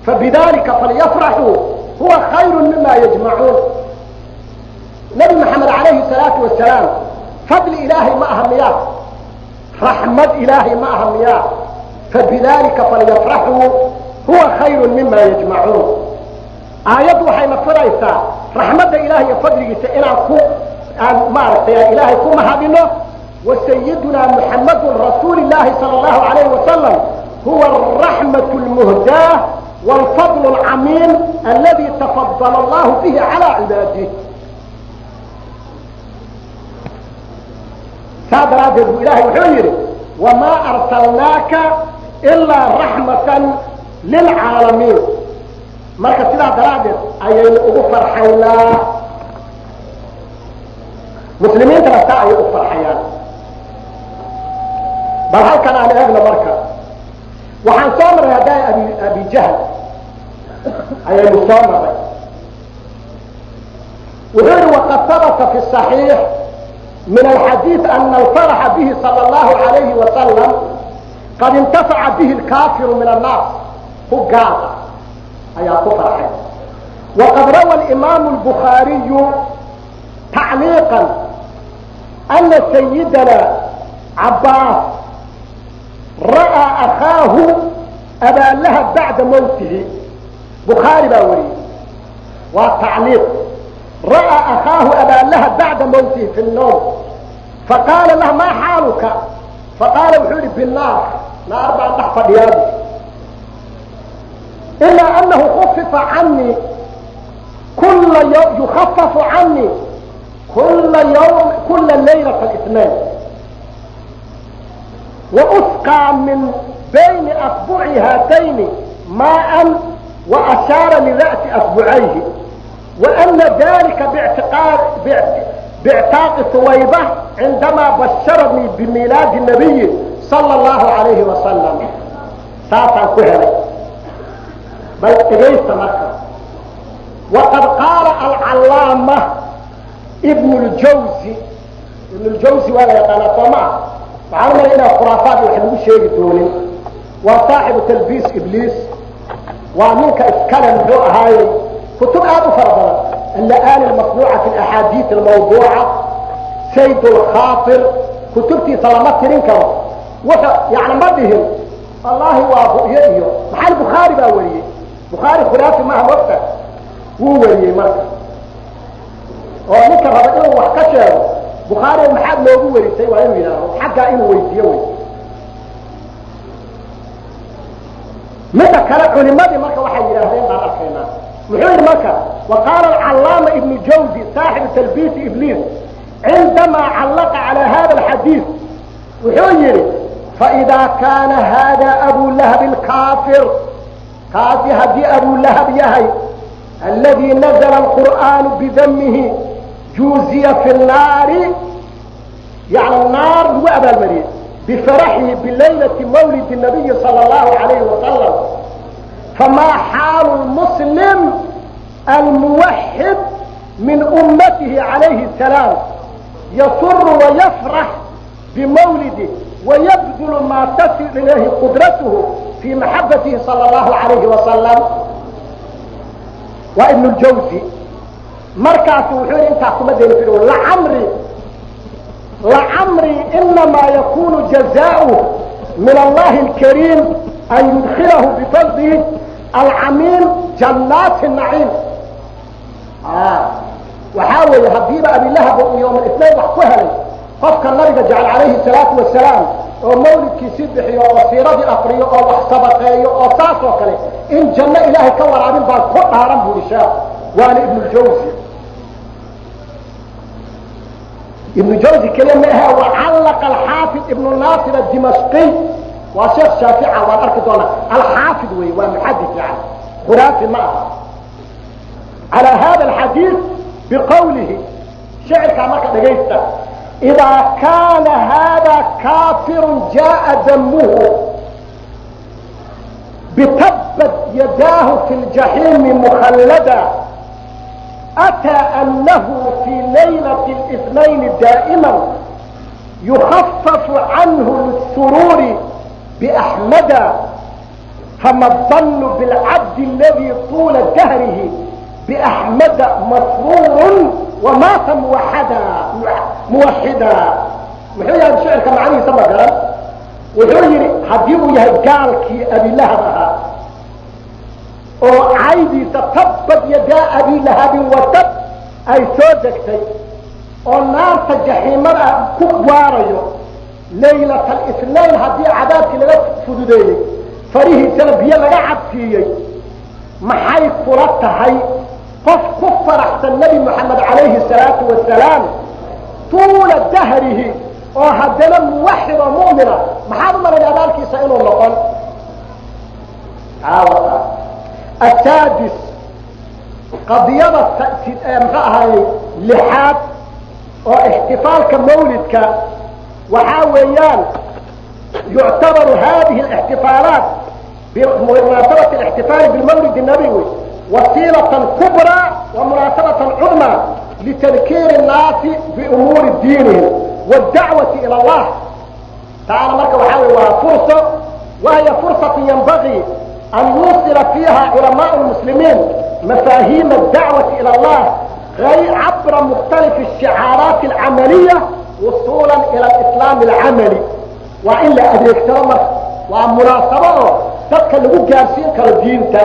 fabidalika falyafraxuu huwa khayru mima yajmacuun. Nabi maxamed calayhi salaatu wasalaam fadli ilaahay ma aha miyaa? Raxmad ilaahay ma aha miyaa? Fabidalika falyafraxuu huwa khayru mima yajmacuun. Aayaddu waxayna furaysaa raxmadda ilahay iyo fadligiisa inaan ku aan maaragtay ilaahay ku mahadino. Wasayidunaa muxamadun rasuuli llahi sala allahu alayhi wasalam huwa araxmat lmuhdaah wlfadl alcamiim aladi tafadala allahu bihi calaa cibaadih. Saa daraaddeed buu ilahay wuxuu yidhi, wamaa arsalnaaka ilaa raxmatan lilcaalamiin. Marka sidaa daraaddeed ayaynu ugu farxaynaa, muslimiintana saa ayay u farxayaan. Bal halkan aan eegno. Marka waxaan soo marray haddaa Abijahl ayaynu soo marray. Wuxuu yihi, waqad habata fi صaxiix min alxadiiث ana alfaraxa bihi salى اllahu alayhi wasalam qad intafaca bihi lkafiru min annaas, ku gaal ah ayaa ku farxay. Waqad rawa alimaamu اlbukhaariyu tacliiqa ana sayidana Cabaas ra'aa akhaahu Abaa Lahab bacda mawtihi. Bukhaari baa wariyey, waa tacliiq. Ra'aa akhaahu Abaa Lahab bacda mawtihi fi الnowm, faqaala lah, maa xaaluka? Faqaala wuxuu yihi, binaar, naar baan dhex fadhiyaabu, ilaa anahu kufifa canii kula yukafafu canii kula ywm kula laylat اثnain, wausqىa min bayni asbuci haatayni maaa, waashaara lira'si asbucayhi, waana dalika bictaaqi Suwayba cindamaa basharanii bimiilaadi nabiyi sala allahu alayhi wasalam. Saasaan ku helay. Bal dhegaysta marka, waqad qaala alcallaama Ibn Ljawzi. Ibn Ljawzi waa la yaqaanaa, soo maa? Waxaan umala inaan khuraafaad wax lagu sheegi doonin. Waa saaxibu Talbiis Ibliis, waa ninka iskale muxuu ahaayey kutub aad u fara badan, Alla'aali almasnuuca fi alaxaadiis almawduuca, Sayd lkhaatir, kutubtiisa lama tirin karo. Wuxuu yani ma dhihin wallahi waa ru'yo iyo maxaa. Bukhaari baa wariyey. Bukhaari khuraafi maaha, mogta? Wuu wariyey. Marka oo ninka raba inuu wax ka sheego Bukhaari, maxaad noogu warisay, waa inuu yidhaaho xaggaa inuu weydiiyo wey. Midda kale culimadii marka waxay yidhaahdeen baan arkaynaa. Muxuu yidhi marka, wa qaala alcallaama Ibnu Jawzi saaxibu Talbiisi Ibliis cindamaa callaqa calaa hada alxadiid, wuxuu yidhi, faidaa kaana hada Abu Lahab alkaafir, kaasi haddii Abu Lahab yahay alladii nazla alqur'aanu bidamihi, juuziya fi nnaari, yani naar lagu abaalmariyey bifaraxihi bilaylati mawlidi nabiyi sala allahu alayhi wasalam, famaa xaalu lmuslim almuwaxid min ummatihi calayhi asalaam yasuru wayafrax bimawlidi Wayabdulu maa tasil ilayhi qudratuhu fii maxabatihi sala allahu calayhi wasalam. Waa Ibn Ljawzi. Markaasu wuxuu yidhi, intaa kuma dayn fir, lacamri lacamri inamaa yakunu jazaauh min Allahi alkariim an yudkilahu bifadlihi alcamiim jannaati naciim. Waxaa weeye, haddiiba Abilahab uu yowma alisnayn wax ku helay, qofka Nabiga jecel calayhi salaatu wasalaam oo mawlidkiisii bixiyo oo siiradii akriyo oo wax sadaqeeyo oo saas oo kale, in janno Ilaahay ka waraabin baan ku dhaaran, buri sheekh. Waana Ibnu Ljawzi. Ibnu Jawzi keliya ma ahe, wacallaqa Alxaafid Ibnu Naasir Adimashqiy, waa sheekh shaafica, waan arki doonaa, alxaafid wey, waa muxadid, yani khuraafi ma aha, calى hada alxadiid biqawlihi, shicirkaa marka dhagaysta: idaa kaana hada kaafiru jaءa damuhu bitabat yadaahu fi ljaxiimi mukhallada, أtىa أنه في laylaة الاثنaين daaئma يخفف عanه للسرور بأحمda, فma الظن بالcabd اladي طuلa dهrه بأحمda masrور وmaata muwaxida. Muxuu yahay shicirka macnihiisa? Ma garan. Wuxuu yidhi, haddii uu yahay gaalkii Abilahab ahaa oo caydiisa tabbad yadaa abi lahabin watab ay soo degtay oo naarta jaxiimada ku waarayo, laylat alisnayn haddii cadaabkii laga fududeeyey, farihiisana biyo laga cabsiiyey, maxay kula tahay qof ku faraxsan Nebi Moxamed calayhi salaatu wasalaam tuula dahrihi oo haddana muwaxid oo mu'mina? Maxaad u malayna abaalkiisa inuu noqon? Asaadis, qadiyada muxuu ahaayey lixaad oo ixtifaalka mawlidka waxaa weeyaan, yuctabaru hadihi الاxtifaalaat bimunaasabati الاxtifaali bilmawlid الnabowi wasiilaة kubraa wa munaasabaة cudma litadkiiri الnaasi biumuuri diinihim wاdacwati ilى اllah taala. Marka waxaa wey waa furso, wahiya fursaة yanbagii an yuusila fiiha culamaء الmuslimiin mafaahiim الdacwati ilى اllah cabra mukhtalif الshicaaraat اlcamaliya wusuula ilى alislaam alcamali. Waa in la adeegsado marka, waa munaasabo oo dadka lagu gaarsiin karo diinta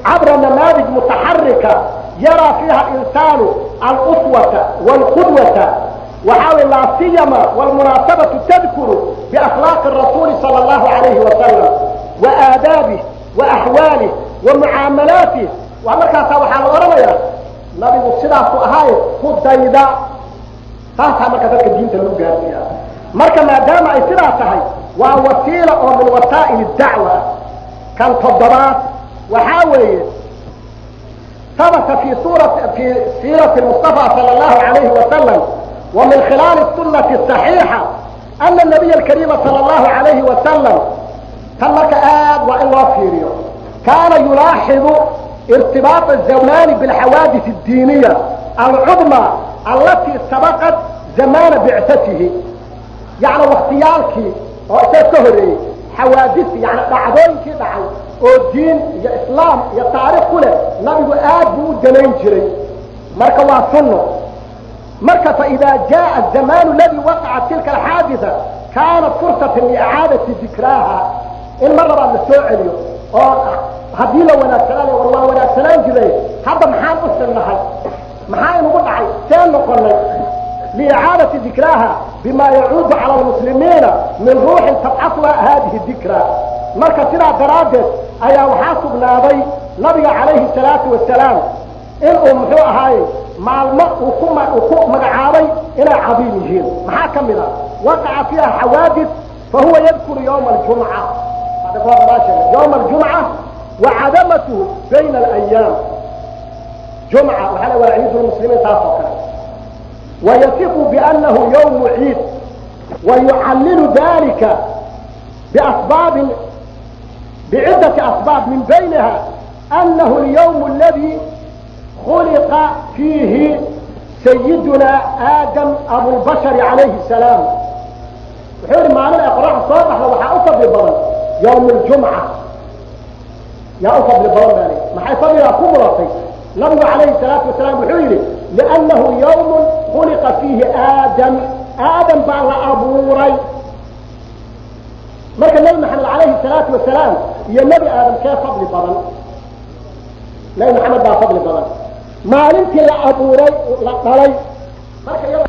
cabra namaadij mutaxarika yaraa fiiha alinsaanu aluswata wاlqudwata. Waxaa wy laa siyama wاlmunaasabatu tadkuru biakhlaaqi rasuuli salى اllahu alayhi wasalam wa aadaabih wa axwaalih wa mucaamalaatih. Waa markaasaa waxaa la odhanayaa, Nabigu sidaasu ahaay, ku dayda. Taasaa marka dadka diinta lagu gaarsiiya. Marka maadaama ay sidaa tahay, waa wasiila oo min wasaa'il dacwa. Kan toddobaad waxaa weeye, habata fi suura fi siirati Mustafa sala allahu alayhi wasalam wa min khilaali sunati صaxiixa ana nabiy alkariima sala allahu alayhi wasalam, tan marka aad waa in loo fiiriyo, kaana yulaaxidu irtibaaط الzamani biاlxawaadith الdiiniya alcudma alatii sabaqat zamana bicatihi, yani waktiyaalkii oo isaga ka horeeyey, xawaadis, yani dhacdooyinkii dhacay oo diin iyo islaam iyo taarikh ku leh, Nabigu aad buu u danayn jiray. Marka waa sunno. Marka faإida jaءa الzaman aladi waqacat tilka alxaaditha kaanat fursata liicaadati dikraaha, in mar labaad la soo celiyo oo haddii la wanaagsanaan, war waa wanaagsanaan jiray, hadda maxaan u sinnahay, maxaa inugu dhacay, see noqonay, liicaadati dikraaha bima yacuudu cala lmuslimiina min ruuxin tabcasuha hadihi dikra. Marka sidaa daraaddeed ayaa waxaa sugnaaday Nabiga calayhi salaatu wasalaam inuu muxuu ahaaye maalmo uu ku magacaabay inay cadiim yihiin. Maxaa ka mid a? Waqaca fiiha xawaadis, fahuwa yadkuru yawma aljumca, yawma aljumca wa cadamatuhu bayna alayaam. Jumca waxaa la waa ciid lmuslimiin, taas oo kale, wayasifu biannahu yawmu ciid, wayucallilu dalika biasbaabin, biciddati asbaab, min bayniha anahu alyawm aladi khuliqa fiihi sayiduna Aadam abulbashari calayhi salaam. Wuxuu yidhi maalin ay qoraxda soo baxda waxaa u fadli badan yawm aljumca. Yaa u fadli badan baa lii? Maxay fadligaa ku mudatay? Nabigu calayhi salaatu wasalaam wuxuu yidhi liannahu yawmun khuliqa fiihi aadam, aadam baa la abuuray. Marka Nebi Maxamed calayhi salaatu wasalaam iyo Nebi Aadam kee fadli badan? Nebi Maxamed baa fadli badan maalintii la abuuray, la dhalay. Marka iyada